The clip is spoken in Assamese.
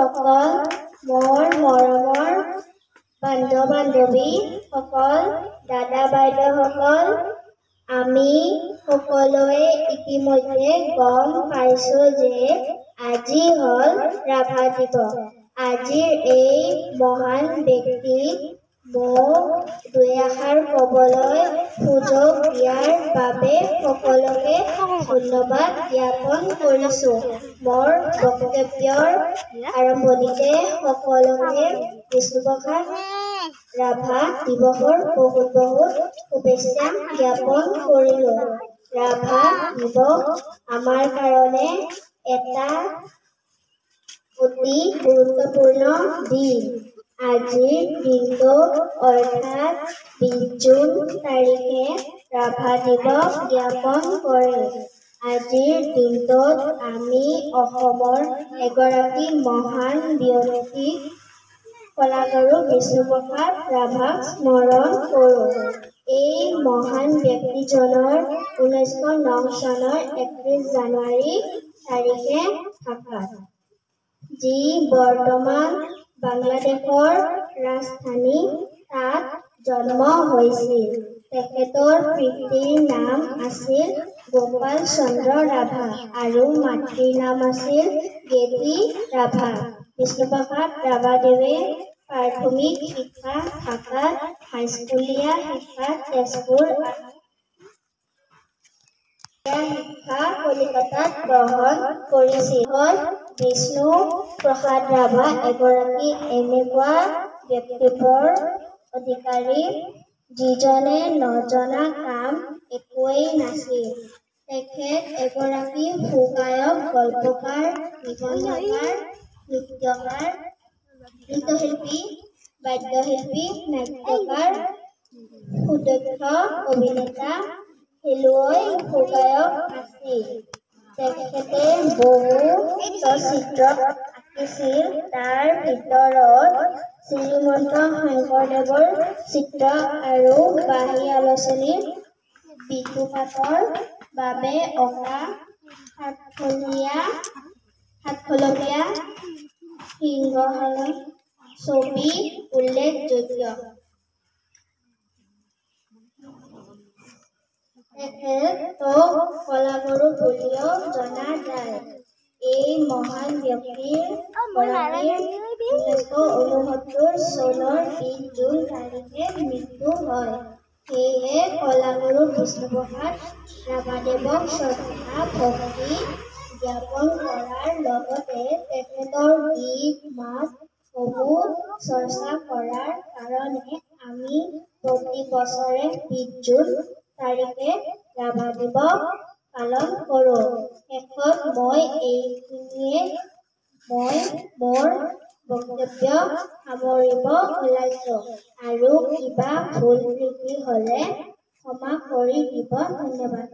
বন্ধুসকল, মোৰ মৰমৰ বান্ধৱ-বান্ধৱীসকল, দাদা বাইদেউসকল, আমি সকলোৱে ইতিমধ্যে গম পাইছোঁ যে আজি হ'ল ৰাভা দিৱস। আজিৰ এই মহান ব্যক্তি মোক দুই এষাৰ ক'বলৈ সুযোগ দিয়াৰ বাবে সকলোকে ধন্যবাদ জ্ঞাপন কৰিছোঁ। মোৰ বক্তব্যৰ আৰম্ভণিতে সকলোকে বিষ্ণুপ্ৰসাদ ৰাভা দিৱসৰ বহুত বহুত শুভেচ্ছা জ্ঞাপন কৰিলোঁ। ৰাভা দিৱস আমাৰ কাৰণে এটা অতি গুৰুত্বপূৰ্ণ দিন। আজিৰ দিনটো অৰ্থাৎ 20 জুন তাৰিখে ৰাভা দিৱস জ্ঞাপন কৰে। আজিৰ দিনটোত আমি অসমৰ এগৰাকী মহান ব্যক্তি কলাগুৰু বিষ্ণুপ্ৰসাদ ৰাভাক স্মৰণ কৰোঁ। এই মহান ব্যক্তিজনৰ 1909 চনৰ 31 জানুৱাৰী তাৰিখে ঢাকাত, যি বৰ্তমান বাংলাদেশৰ ৰাজধানী, তাত জন্ম হৈছিল। তেখেতৰ পিতৃৰ নাম আছিল গোপাল চন্দ্ৰ ৰাভা আৰু মাতৃৰ নাম আছিল গেতি ৰাভা। বিষ্ণুপ্ৰসাদ ৰাভাদেৱে প্ৰাথমিক শিক্ষা ঢাকাত, হাইস্কুলীয়া শিক্ষা তেজপুৰ, শিক্ষা কলিকতাত গ্ৰহণ কৰিছিল। বিষ্ণু প্ৰসাদ ৰাভা এগৰাকী এনেকুৱা ব্যক্তিত্বৰ অধিকাৰী যিজনে নজনা কাম একোৱেই নাছিল। তেখেত এগৰাকী সুগায়ক, গল্পকাৰ, নিবন্ধকাৰ, নৃত্যকাৰ, নৃত্যশিল্পী, বাদ্যশিল্পী, নাট্যকাৰ, সুদক্ষ অভিনেতা, খেলুৱৈ, সুগায়ক আছিল। তেখেতে বহু চিত্ৰ আঁকিছিল, তাৰ ভিতৰত শ্ৰীমন্ত শংকৰদেৱৰ চিত্ৰ আৰু বাঁহী আলোচনীৰ বেটুপাতৰ বাবে অঁকা সাতখলপীয়া সিংহাসন ছবি উল্লেখযোগ্য। তেখেতক কলাগুৰু বুলিও জনা যায়। এই মহান ব্যক্তিৰ গৰাকীৰ 1969 চনৰ 20 জুন তাৰিখে মৃত্যু হয়। সেয়েহে কলাগুৰু বিষ্ণুপ্ৰসাদ ৰাভাদেৱক শ্ৰদ্ধা ভক্তি জ্ঞাপন কৰাৰ লগতে তেখেতৰ গীত মাত সমূহ চৰ্চা কৰাৰ কাৰণে আমি প্ৰতি বছৰে 20 জুন তাৰিখে ৰাভা দিৱস পালন কৰোঁ। শেষত মই এইখিনিয়ে মই মোৰ বক্তব্য সামৰিব ওলাইছোঁ আৰু কিবা ভুল ত্ৰুটি হ'লে ক্ষমা কৰি দিব। ধন্যবাদ।